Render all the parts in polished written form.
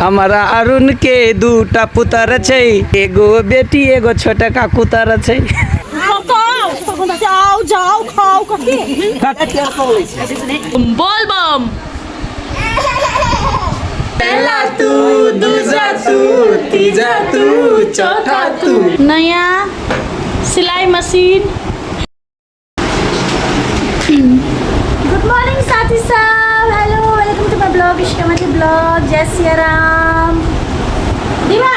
हमारा अरुण के दूटा पुतर छै, एगो बेटी एगो छोटका कुतर छै। जाओ जाओ खाओ कथी बोल बम। पहला तू, दूसरा तू, तीजा तू, चौथा तू। नया सिलाई मशीन। गुड मॉर्निंग साथी सब, hello welcome to my blog Ishkamati blog. जय सिया राम। दीवा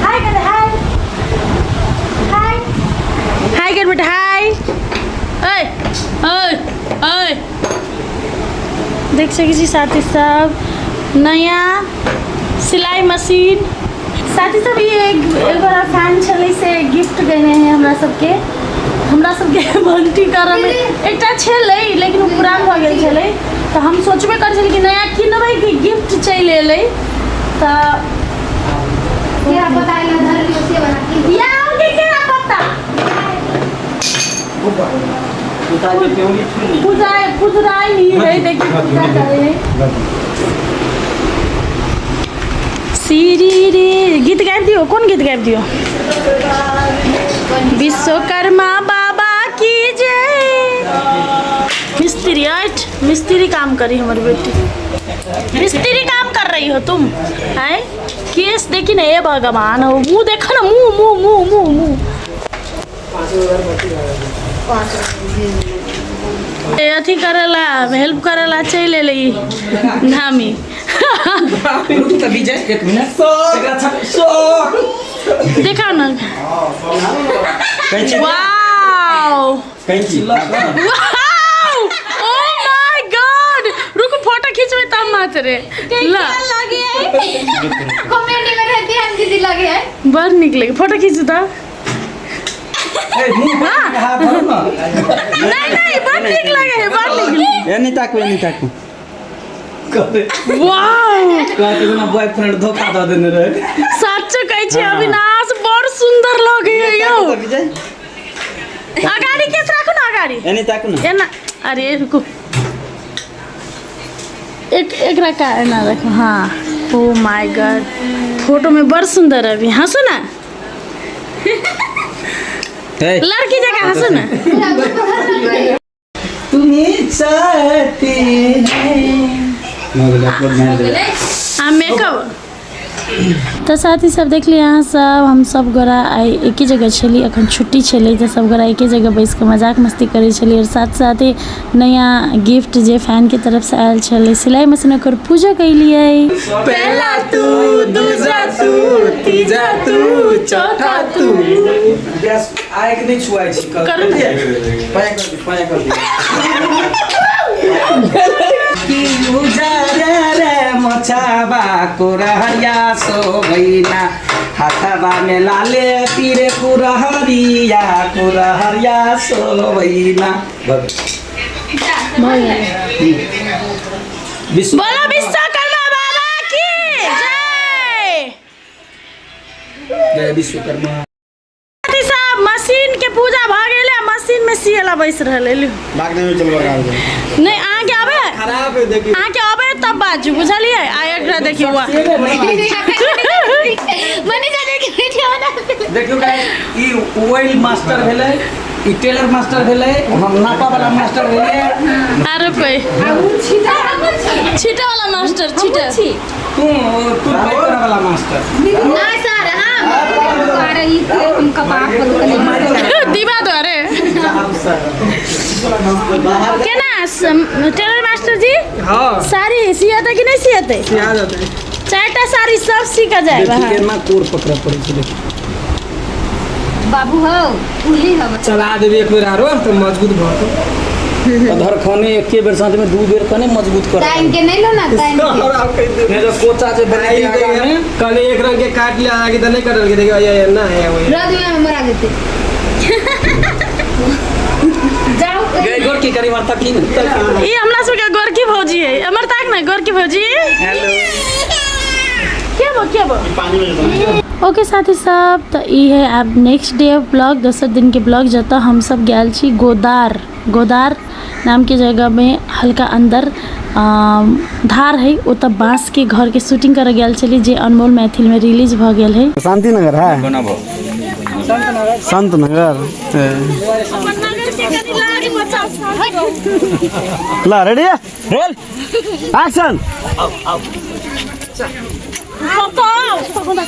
हाय कर, हाय हाय हाय कर बेटा, हाय। ओए ओए ओए, देख सकै छी साथी सब नया सिलाई मशीन। साथी सब ई एक एगो फैन छलै से गिफ्ट देने है हमरा सबके। हमरा सबके भंटी करऽमे एकटा छलै लेकिन ओ पुरान भऽ गेल छलै, तऽ हम सोचबे करै छलियै कि नया किनबै कि गिफ्ट चलि एलै। तऽ केरा पत्ता एना धर लियो से बना के या के केरा पत्ता पूजा पूजराई नहीं है, देखी पूजा करे सीरी रे। गीत गाबि दियौ, कोन गीत गाबि दियौ? विश्वकर्मा बाबा की जय। मिस्त्री ऐठ, मिस्त्री काम करी हमर बेटी, मिस्त्री काम कर रही हो तुम हैं? केस देखी ना, ए भगवान हो, मुंह देखो ना, मुंह मुंह मुंह मुंह मुंह। ए, अथी करेला हेल्प करेला चलि एलै ई धामी। रुक त विजय एक मिनट, एकरा छक देखाउ ना। कैंची। वाओ कैंची। वाओ, ओ my God, रुक फोटो खींचबे तब मात रे ला। लगे है कॉमेडी में रहती है हम दीदी, लगे है बड़ नीक लगे। फोटो खींचू तऽ। ए मुंह पर हाथ धरू ना। नहीं नहीं, बड़ नीक लगे है, बड़ नीक लगे। एनी ताकू, एनी ताकू। वाओ, कहते ना बॉयफ्रेंड धोखा दऽ देने रहे। सच कहै छी अविनाश, बड़ सुंदर लगे है यौ। विजय अगाडि केस राखू ना, अगाडि। एनी ताकू ना। एना, अरे रुकू, एक एकरा का एना रखो। हाँ, ओ my God, photo में बड़ सुंदर। अभी हंसो ना। ए, लड़की जगह हंसो ना। तुम्हें चाहते हैं। आ मेकअप तऽ साथी सब देखली अहाँ सब, हम सब गोरा आइ एके जगह छली, अखन छुट्टी छलै तऽ सब गोरा एके जगह बैस कऽ मजाक मस्ती करै छली आओर साथ साथे नया गिफ्ट जे फैनके तरफसँ आयल छलै सिलाइ मशीन, ओकर पूजा केलियै। पहला तू, दूसरा तू, तीजा तू, चौथा तू। गैस आग नहीं छुआई छी। करू ने। पाया कर दी, पाया कर दी। कि उजारे रे मोछाबा कुरहरिया सोबैना, हाथबा में लाले पीरे कुरहरिया, कुरहरिया सोबैना। भऽ गेल। विश्व बोलो विश्वकर्मा बाबा की जय। जय विश्वकर्मा। साथी सब मशीन के पूजा भऽ गेलै, आ मशीन में सियला बैस रहल है। भाग नहीं चलबा गाँव के। नहीं, अहाँके आबै, खराब है देखी। अहाँके आबै तब बाजू, बुझलियै? आ एकरा देखियौ, वाह। मनीषा देखी वीडियो बना। देखियौ गाइस, ई ऑयल मास्टर भेलै, ई टेलर मास्टर भेलै, हम नापा वाला मास्टर भेलै। आरो कोई छीटा वाला मास्टर? छीटा तू तू करे वाला मास्टर। नहीं सर, हम अरे ई हम कपार पर दीवा द्वारे केना टेलर मास्टर जी? हाँ। साड़ी सियते कि नहीं सियते? सिया जेतै। चारिटा साड़ी सब सीख जाए। देखी केना कोर पकड़ऽ पड़ै छै, देखी। बाबू हो उली हो। चला देबे एक बेर आरो तऽ मजबूत भऽ जेतौ। अधर खने एके बेर साथ में दू बेर कने मजबूत कर। टाइम के नहीं लो ना, टाइम के। नहीं तो कोचा जे बनेतै आगा में। कल एक रंग के काट लिया, आगे तऽ नहीं कटल के देखियो, ये ना है वही। रह दुनिया में मरा देते जाओ। गई गोरकी करी मारता की न। ई हमरा सबके गोरकी भौजी है, हमर ताक ना गोरकी भौजी। हेलो। के बो के बो। ओके साथी सब, तऽ ई है आब नेक्स्ट डे ब्लॉग, दोसर दिन के ब्लॉग, जतऽ हम सब गेल छी गोदार, गोदार नामके जगहमे हल्का अन्दर धार है, ओतऽ बाँसके घरके शूटिंग करऽ गेल छली जे अनमोल मैथिलमे रिलीज भऽ गेल है। शांति नगर है, संत नगर। ला रेडी रोल एक्शन।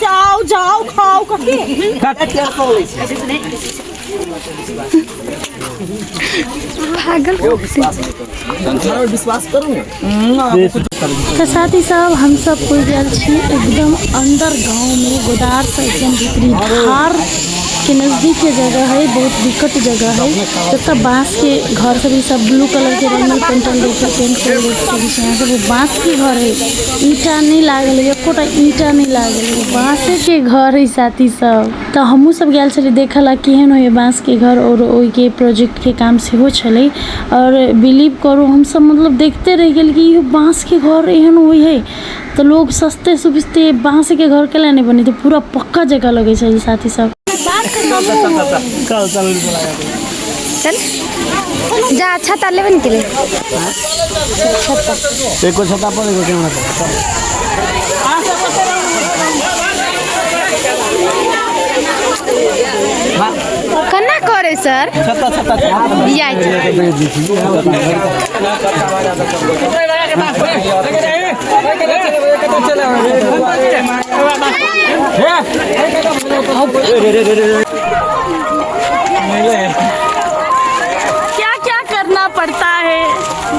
आओ जाओ खाओ कथी। पागल। विश्वास करू। तऽ साथी सब हम सब कोइ गेल छी एकदम अंदर गाँव में, गोदार से एकदम भीतरी धार के नज़दीक के जगह है, बहुत विकट जगह है। जतऽ बाँस के घर सब, ई सब ब्लू कलर के रंग में पेंटल देख पेंट कयल देख सकै छी अहाँ सब। ओ बाँस के घर है, ईंटा नहीं लागल है, एकोटा ईंटा नहीं लागल है, बाँसे के घर है साथी सब। तऽ हमहूँ सब गेल छली देखऽ ला केहन होइए बाँस के घर, और ओहिके प्रोजेक्ट के काम सेहो छलै। और बिलीव करू हमसब मतलब देखते रहि गेल कि इहो बाँस के घर एहन होइ है, तऽ लोग सस्ते सुभिस्ते बाँस के घर केला नहि बनेतै, पूरा पक्का जकाँ लगै छलै साथी सब। चल चल चल जा, छता लेबे ने के लिए। एको छता पर एगो कैमरा पर। कना करे सर? छता छता या क्या क्या करना पड़ता है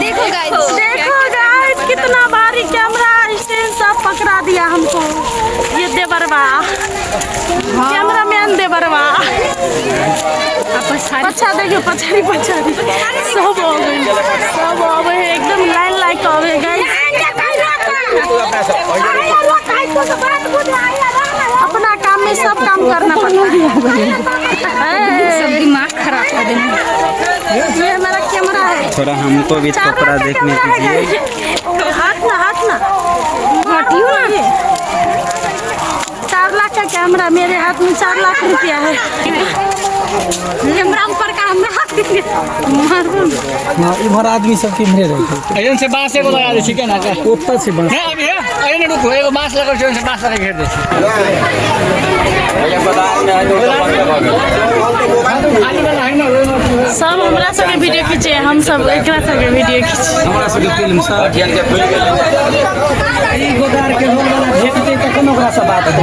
देखो गाइस, देखो गाइस कितना भारी कैमरा स्टैंड सब पकड़ा दिया हमको ये देवरवा, कैमरामैन देवरवा। अच्छा देखियो पछाड़ी पछाड़ी सब आवे, सब आवे एकदम लाइन लाइन आवे गाइस। अपना काम में सब काम करना पड़ता है। सब दिमाग खराब कर देना। ये हमारा कैमरा है, थोड़ा हमको भी चार कपड़ा लाख का देखने कैमरा है दीजिए। गाइस। हाथ ना, हाथ ना हटियो ना। 4 लाख का कैमरा मेरे हाथ में, 4 लाख रुपया है। कैमरा ऊपर का हमरा हाथ मारू। इम्हर आदमी सब किम्हरे रहै? एहन से बाँस एगो लगा दै छी केना के। ओतऽ छै बाँस। हे अभी हे, एहन रुकू, एगो बाँस लगल छै, ओहिसँ बाँस लगा घेर दै छी। खाली वाला है ना, ओहिमे सब हमरा सबके वीडियो खींचे, हम सब एकरा सबके वीडियो खींचे। हमरा सबके फिल्म सब ई गोदार के होल वाला भेटतै तखन ओकरा से बात हेतै।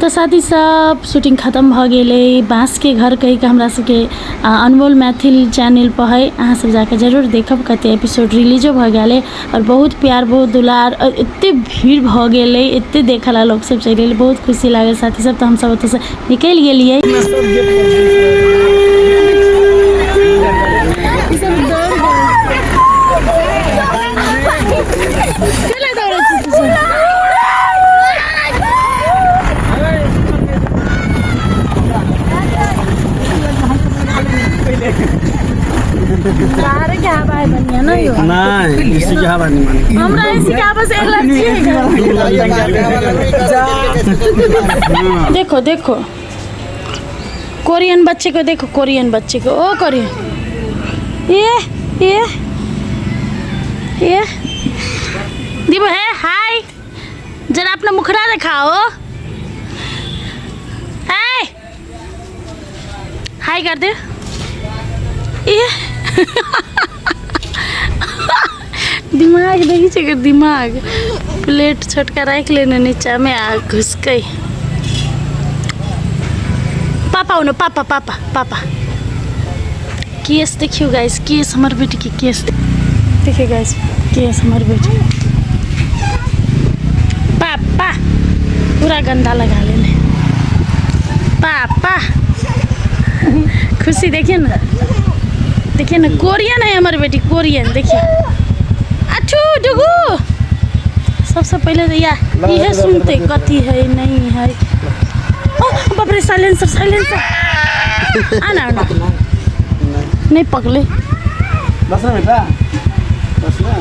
तऽ साथी सब शूटिंग खत्म भऽ गेलै। बाँसके घर कहिके हमरा सबके अनमोल मैथिल चैनल पर है, अहाँ सब जाके जरूर देखब। कते एपिसोड रिलीजो भऽ गेलै और बहुत प्यार बहुत दुलार और एते भीड़ भऽ गेलै, एते देखऽ ला लोक सब चलि गेलै, बहुत खुशी लागल साथी सब। तऽ हमसब ओतऽसँ निकलि गेलियै। केला दौड़ै छी तू सब? बाहर के हवा है बढ़िया ना यो? नहीं, इसी के हवा नहीं मानी। हमरा इसी के हवा से एलर्जी है। देखो देखो कोरियन बच्चे को, देखो कोरियन बच्चे को, ओ कोरियन ये ये ये दीपो है, हाय जरा अपना मुखड़ा दिखाओ, हाय हाय कर दे ये। दिमाग देखी छै एकर दिमाग, प्लेट छोटका राखि लेने नीचा में आ घुस गई। पापा उनो पापा पापा पापा केस देखियो गाइस, केस हमर बेटी के केस देखियो गाइस, केस हमर बेटी पापा पूरा गंदा लगा लेने पापा। खुशी देखिए ना, देखिए ना कोरियन है हमारी बेटी, कोरियन देखिए। अठू डुगू सबसे पहले तो या यह सुनते कथी है नहीं है। ओ बाप रे साइलेंसर साइलेंसर आना आना नहीं पकड़े। बस ना बेटा, बस ना।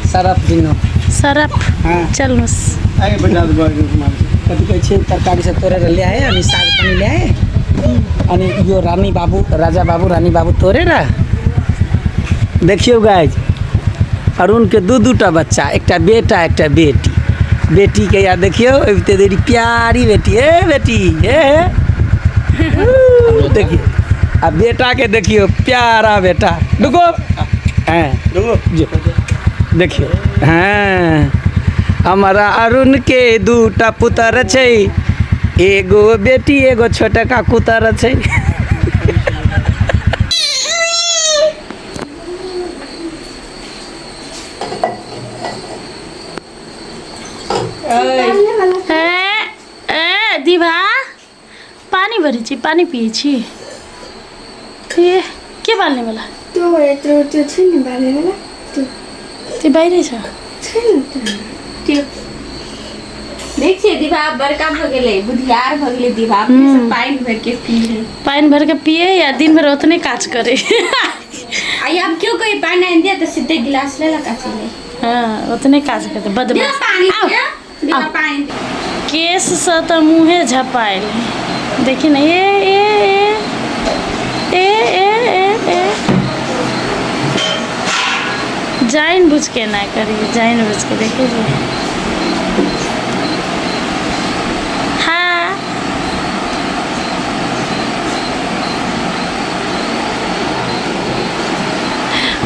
सरफ दिनो सरफ हाँ। चल बस आगे बैठा दे बाबू के मार। कथी कहै छै तरकारी सब तोड़े ले आए, अभी साग पानी ले आए। अनि यो रानी बाबू राजा बाबू रानी बाबू तोरे रह। देखियौ गाइज, अरुण के दू दूटा बच्चा, एकटा बेटा एकटा बेटी। बेटी के या देखियौ अबिते देरी प्यारी बेटी, ए बेटी ए देखियौ। आ बेटा के देखियौ प्यारा बेटा, रुको हाँ रुको देखियौ। हाँ हमारा अरुण के दूटा पुतर छै, एगो बेटी एगो छोटका कुतर छै। ए दिभा पानी भरै छी, पानी पियै छी। ए के बाल्ने वाला? त्यो यत्रो त्यो छ नि बाल्ने वाला, त्यो त्यो बाहिरै छ। छ नि त। त्यो देख छियै दिभा बड़का भ गेलै, बुधियार भ गेलै दिभा, अपने से पानि भरि के पी। पानि भरि के पिए या दिन भरि ओतने काज करे। आ आब केओ कोई पानि आनि दिया तऽ सीधे गिलास लेलक आ चलि। हाँ ओतने काज करते बदमाश। पानी दिया, दिया पानी। केस से तऽ मुँहे झपायल देखी ना। ए ए ए ए ए ए ए जाइन बुझ के ना करी, जाइन बुझ के देखी जी। हाँ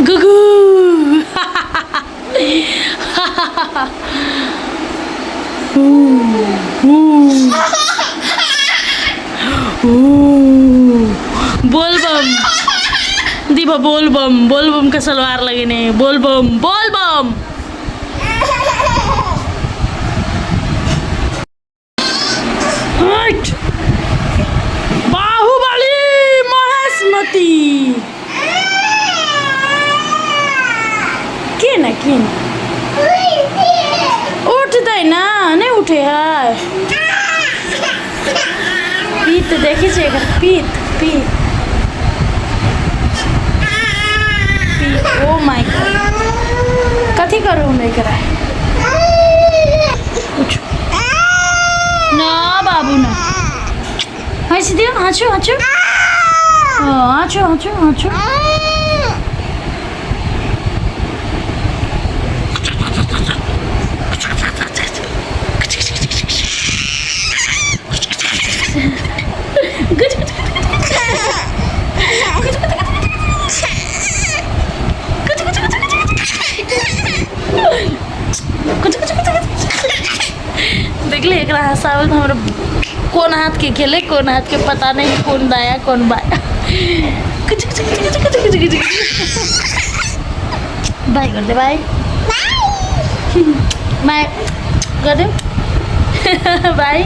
गुगू बोलबम दीपा, बोलबम बोलबम के सलवार लगेने, बोलबम बोलबम। बाहुबली महेशमती के ना के ना उठतै ना, नहीं उठे है। पीत देखै छै एकर, पीत पीत पीत। ओ my God, कथी करू हम एकरा? उठू ना बाबू ना, हँसि दियौ, हँसू हँसू हँसू हँसू हँसू। देखली एकरा हँसावल तऽ हमरा कोन हाथ के खेले कोन हाथ के पता नहीं, कोन दाया कोन बाया। बाय कर दे, बाय बाय कर दे, बाय।